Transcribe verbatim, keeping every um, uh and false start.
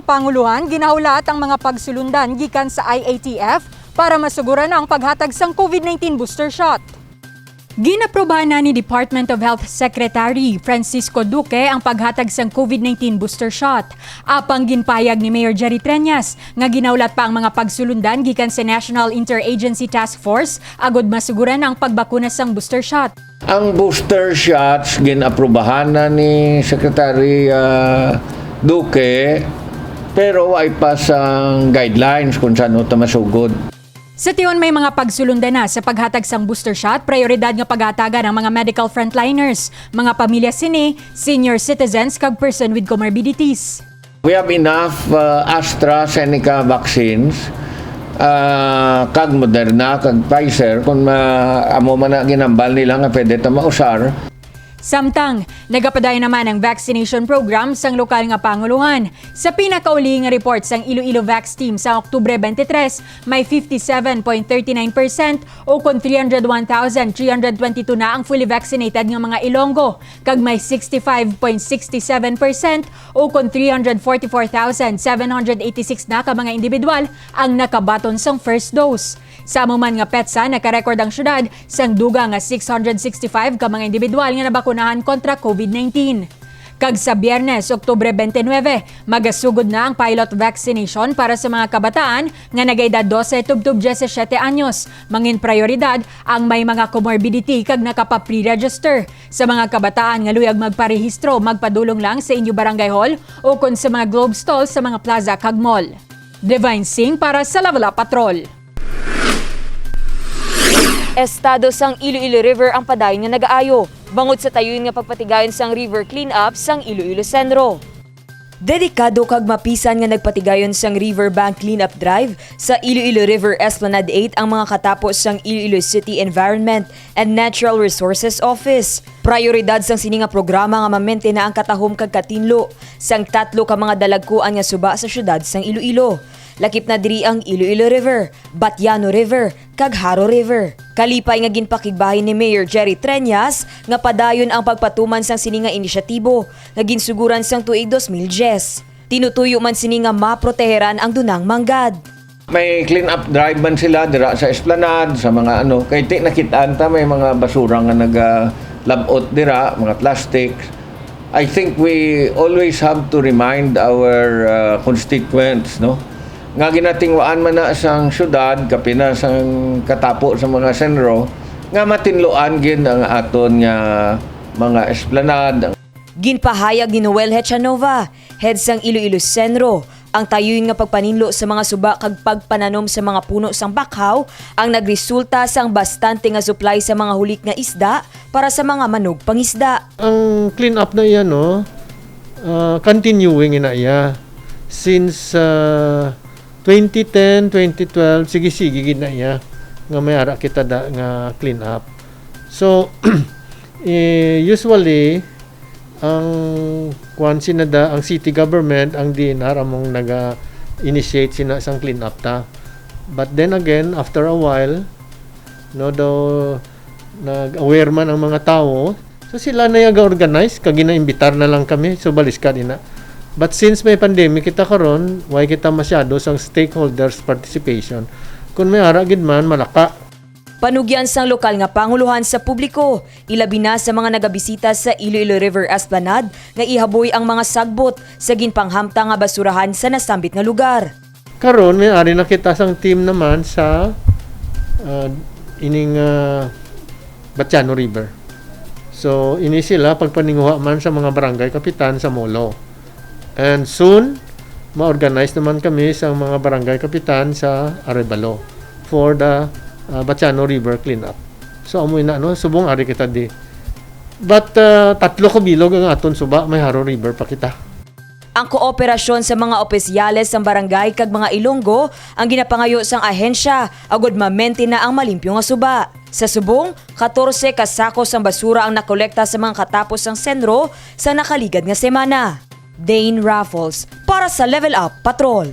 Pangulohan, ginahulat ang mga pagsulundan gikan sa I A T F para masuguran ang paghatag sang COVID nineteen booster shot. Ginaprobahan na ni Department of Health Secretary Francisco Duque ang paghatag sang COVID nineteen booster shot. Apang ginpahayag ni Mayor Jerry Treñas nga ginahulat pa ang mga pagsulundan gikan sa National Interagency Task Force agud masuguran ang pagbakuna sang booster shot. Ang booster shots gin-aprubahan na ni Secretary, ah, Duque, pero way pa sang guidelines kung saan ta masugod. Sa tion may mga pagsulundan na sa paghatag sang booster shot, prioridad nga paghatagan ang mga medical frontliners, mga pamilya sini, senior citizens, kag person with comorbidities. We have enough, uh, AstraZeneca vaccines, uh, kag Moderna, kag Pfizer, kung ma-, amo man na ginambal nila nga pwede ta mausar. Samtang, nagapadayon naman ang vaccination program sang lokal nga pangulohan. Sa pinakauli nga report sang Iloilo Vax Team sa Oktubre twenty-three, may fifty-seven point thirty-nine percent o kon three hundred one thousand three hundred twenty-two na ang fully vaccinated nga mga Ilonggo, kag may sixty-five point six seven percent o kon three hundred forty-four thousand seven hundred eighty-six na ka mga individual ang nakabaton sang first dose. Sa amo man nga petsa, nakarecord ang syudad sang dugang nga six hundred sixty-five ka mga individual nga nabakunahan kontra COVID nineteen. Kag sa Biyernes, Oktubre twenty-nine, magasugod na ang pilot vaccination para sa mga kabataan nga nagaedad dose tubtob diyesisiyete anyos. Mangin prioridad ang may mga comorbidity kag nakapa-pre-register. Sa mga kabataan nga luyag magparehistro, magpadulong lang sa inyo barangay hall o kon sa mga Globe stall sa mga plaza kag mall. Divine Singh para sa Level Up Patrol. Estado sang Iloilo River ang padayon nga nagaayo, bangod sa tayuyon nga pagpatigayon sang river cleanup sang Iloilo Centro. Dedikado kag mapisan nga nagpatigayon sang river bank cleanup drive sa Iloilo River Esplanade eight ang mga katapo sang Iloilo City Environment and Natural Resources Office. Prioridad sang sini nga programa nga mamentena ang katahom kag katinlo sang tatlo ka mga dalagkuan nga suba sa siyudad sang Iloilo. Lakip na diri ang Iloilo River, Batiano River, kag Jaro River. Kalipay nga ginpakigbahin ni Mayor Jerry Treñas nga padayon ang pagpatuman sang sini nga inisyatibo nga ginsuguran sang tuig dos mil diyes. Tinutuyo man sini nga maproteheran ang dunang manggad. May clean up drive man sila dira sa esplanade, sa mga ano, kay ti nakit-an ta may mga basura nga nagalabot dira, mga plastic. I think we always have to remind our, uh, constituents, no, nga ginatinguhaan man na sang syudad, kapin na sang katapo sa mga senro, nga matinluan gid ang aton nga mga esplanade. Ginpahayag ni Noel Hechanova, head sang Iloilo Centro, ang tayuyon nga pagpaninlo sa mga suba kag pagpananom sa mga puno sang bakhaw ang nagresulta sang bastante nga supply sa mga hulik nga isda para sa mga manugpangisda. Ang clean up na iya, no? Ah, continuing na iya. Since, ah, twenty ten, twenty twelve, sige-sige gid na iya nga may ara kita da nga clean up. So, eh, usually, ang kuwan sinada, ang city government, ang D N R among naga-initiate sina sang clean up ta. But then again, after a while, no, daw nag-aware man ang mga tawo, so sila na yung ga-organize, kag ginaimbitar na lang kami, so baliskad ina. But since may pandemic kita karon, why kita masyado sang stakeholders participation? Kung may ara gid man, malaka. Panugyan sang lokal nga pangulohan sa publiko, ilabi na sa mga nagabisita sa Iloilo River Esplanade nga ihaboy ang mga sagbot sa ginpanghamtang nga basurahan sa nasambit nga lugar. Karon, may ari na kita sang team naman sa, ah, ining, ah, Batiano River. So, ini sila pagpaninguha man sa mga barangay kapitan sa Molo. And soon, ma-organize naman kami sa mga barangay kapitan sa Arevalo for the, ah, Batiano River cleanup. So, amo ina, no? Subong ari kita di. But, ah, tatlo ka bilog ang aton suba, may Jaro River pa kita. Ang kooperasyon sa mga opisyales sang barangay kag mga Ilonggo ang ginapangayo sang ahensya agud mamentena ang malimpyo nga suba. Sa subong, katorse ka sako sang basura ang nakolekta sa mga katapo sang senro sa nakaligad nga semana. Dane Raffles para sa Level Up Patrol.